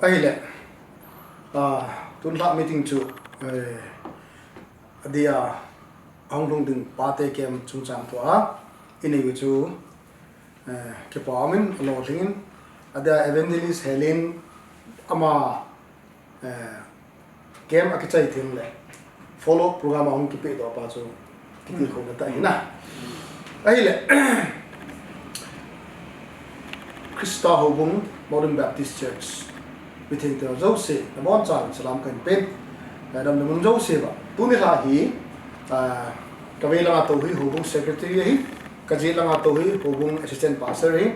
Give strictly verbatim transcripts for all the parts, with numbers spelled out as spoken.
Ahile, ah, tunlha meeting chu, eh, adia, ahung lhung ding pate camp chungchang thua, inei u chu, eh, kipa umin, alolhingin, adia evangelist Helen ama, eh, camp akichai thei le, follow program ahung kipe doh pa chu, kitilkhouna tah ahi na. Ahile, Christa Houbung Modern Baptist Church mithengte jouse, nabonchauvin salam kahin pen. Eh, damna mun jouse uva. Tuni lha hi, ah, kavei langa tou hi Houbung Secretary ahi, kajet langa tou hi Houbung Assistant Pastor ahi.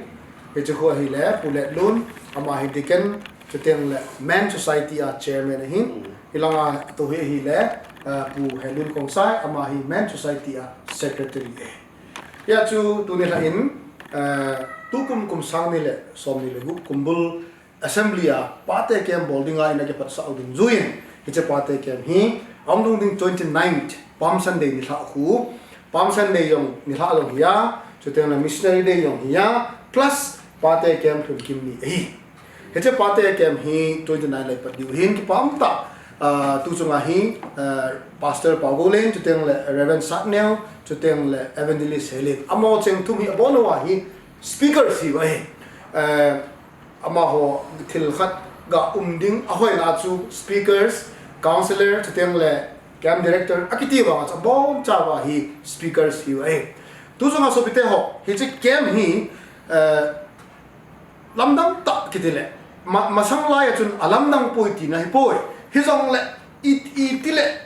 Hiche khu ahile, Pu Letlun, ama hi Deacon, chuteng le Men Society a Chairman ahi. Hilanga tou hi ahile, ah, Pu Helun Kongsai, ama hi Men Society a Secretary ahi. Hia chu tuni lha in, eh, tukum kum sang ni le som ni le gup kumbul Assembly a pate camp bol dinga ina kiphatsah u dungjuiyin, hiche pate camp hi ahung lhung ding twenty-ninth Palm Sunday nilhah khu, Palm Sunday jong nilhah jong hia, chuteng le Missionary Day jong hia, plus pate camp lhun kim ni ahi. Hiche pate camp hi twenty-nine lai pat diu hin kipa um tah, ah, tu chunga hi, ah, Pastor Paugou Leng, chuteng le Reverend Satneo, chuteng le Evangelist Helen. Amaho cheng thum hi abon uva hi speakers hiu ahi. Eh, amaho thil khat ga um ding ahoina chu speakers, counselor, chuteng le camp director akiti vanga chu abonchauva hi speakers hiu ahi. Tu chunga sopite ho, hiche camp hi, eh, lamdang tah kiti le, ma-, masang lai a chun alamdang poi tina hipoi. Hijongle, i, itile,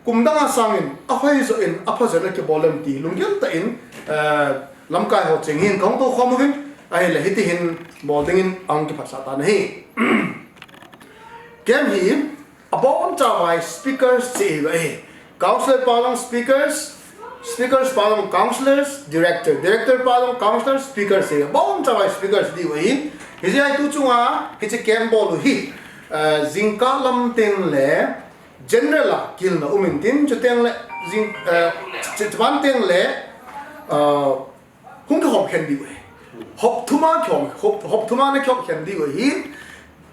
kum danga sangin, ahoi joh in, apha joh in akibol lem ti lunggel tah in, eh, lamkai ho cheng hin kahung tou khom uvin, ahile hiti hin bol dingin ahung kiphatsah tan ahi. Camp hi, abonchauva speakers cheh ahi. Counselor pa jong speakers, speakers pa jong counselors, director, director pa jong counselors, speakers cheh ahi. Abonchauva speakers diu ahi. Hijeh a hi tu chunga, hiche camp bol u hi, eh, jingkah lam teng le, general a kihilna um intin, chuteng le, jing, eh, ch-, ch-, chuban teng le, eh, hung kihom khen diu ahi. Hop thum a kihom, hop, hop thum a na kihom khen diu ahi.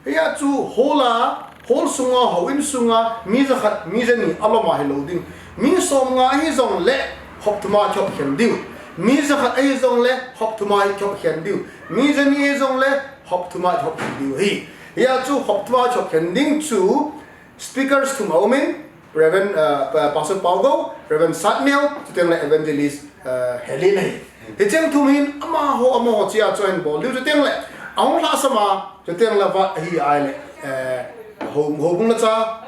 Hia chu hall a, hall sunga, houin sunga, mi jakhat, mi jani alom a hilou ding. Mi somnga ahijongle hop thum a kihom khen diu. Mi jakhat ahijongle hop thum a kihom khen diu. Mi jani ahijongle hop thum a kihom khen diu ahi. Hia chu hop thum a kihom khen ding chu, speakers thum aumin, Reverend, uh, Pa-, Pastor Paugou, Reverend Satneo, chuteng le Evangelist, uh, Helen ahi. Hicheng thum hin amaho, amaho chea chu ahin bol diu chuteng le, ahung lhahsam a, chuteng le va ahi ahile, eh, ho, houbung la cha,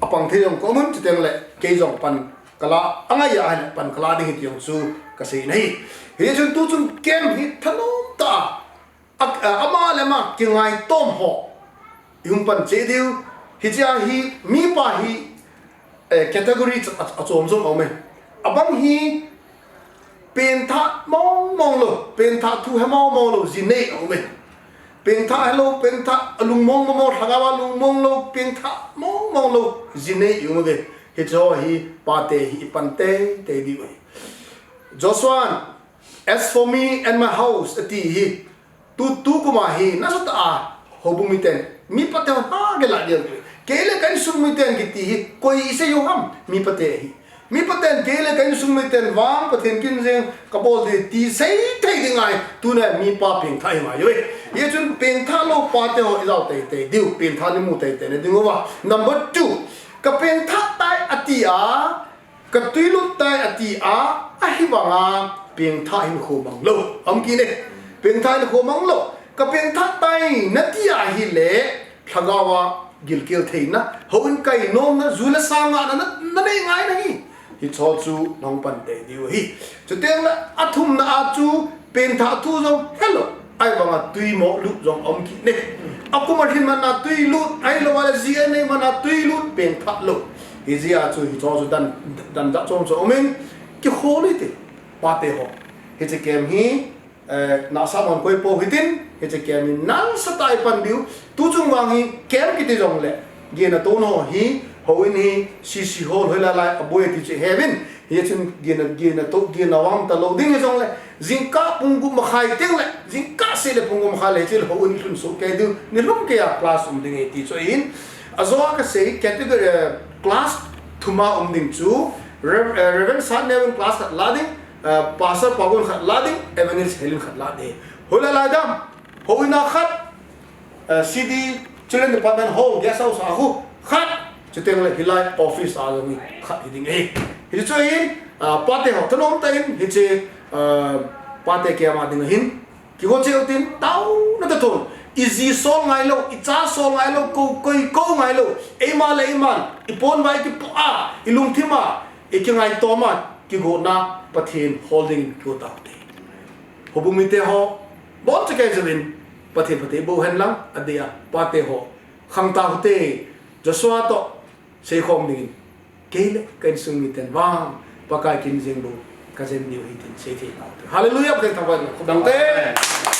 apang thei jong ka umin, chuteng le, kei jong pan kala, angai ahile, pan kala ding ahi ti jong chu kasei nahi. Hichun tu chun camp hi thanom tah a, A, a, ama le ama kingaitom ho ihung pan cheh diu. Hichea hi mipa hi, eh, category ch-, a, achom chom aume. Abang hi pengthah mong mong lou, pengthah thu he mong mong lou, ji nei aume. Pengthah helou, pengthah alungmong mong mong, lhagao a lungmong lou, pengthah mong mong lou, ji nei aume. Hicheho hi pate hi ipan teitei diu ahi. Joshua, "As for me and my house," ati hi. Tu, tu kum a hi, nasatah a, houbung miten, mipate ho ha gel a ding. Kei le ka insung miten kiti hi, koi isei u ham, mipate hi. Mipaten kei le ka insung miten vang Pathen kin jeng kabol ding ti sei thei ding ahi, tuna mipa pengthah hi ngai uve. Hichun pengthah lou pate ho ijao teitei diu, pengthah nei mu teitei na ding uva. Number two, ka pengthah tai ati a, ka tuilut tai ati a, ahivanga pengthah hinkho mang lou. Aum kit e. Pengthah hinkho mang lou. Ka pengthah tai nati a ahile, lhagao a gilkel theina, houin kai nomna, ju le sa ngahna, na, nanei ngai nahi. Hicheho chu nahung pan tei diu ahi. Chuteng le, athumna a chu, pengthah thu jong helou. Ahivanga tui mo lut jong aum kit e. Akum alhin man a tui lut, ahilou le ji anei man a tui lut, pengthah lou. Hijeh a chu hicheho chu dan, dan jat chom chom aumin, kikhol hite, pate ho. Hiche camp hi, eh, nasa man koi pou hitin, hiche camp hi nasatah a ipan diu, tu chung vang hi camp kiti jongle, gena tona ho hi, Houin hi C C hall hoilai lai aboi ti chu heuvin. Hichun gina, gina to, gina vang talou ding hijongle, jingkah pung gup makhai tengle, jingkah seh le pung gup makhai le hiche houin lhun soh kei diu, nilhum keiya class um ding ahi ti chu ahin. Ajo a kasei category, eh, class thuma um ding chu, Rev-, eh, Reverend Satneo in class khat la ding, eh, Pastor Pagon khat la ding, Evangelist Helen khat la ding. Hoilai lai dam, houin a khat, eh, C D, Children Department Hall, Guest House a khu khat, chutengle hilai office a jong hi khat hi ding ahi. Hichu ahin, ah, pate ho thanom tah in, hiche, ah, pate camp a ding ahin, kigo cheh utin, taona tah thon, iji sol ngailou, icha sol ngailou, kou, koi, kou ngailou, eima le eima, ipon vai kipoh a, ilungthim a, ikingaitoma, kigotna, Pathen hol dingin kigo taute. Houbung mite ho, boncha kei jouvin, Pathen phatthei boh hen lang, adeh a, pate ho, khang taute, Joshua toh, seikhom dingin, kei le ka insung miten vang, Pakai kin jeng bou, kajen diu ahi tin, seithei taute. Hallelujah, Pathen thangvah in, khopdangte. Amen.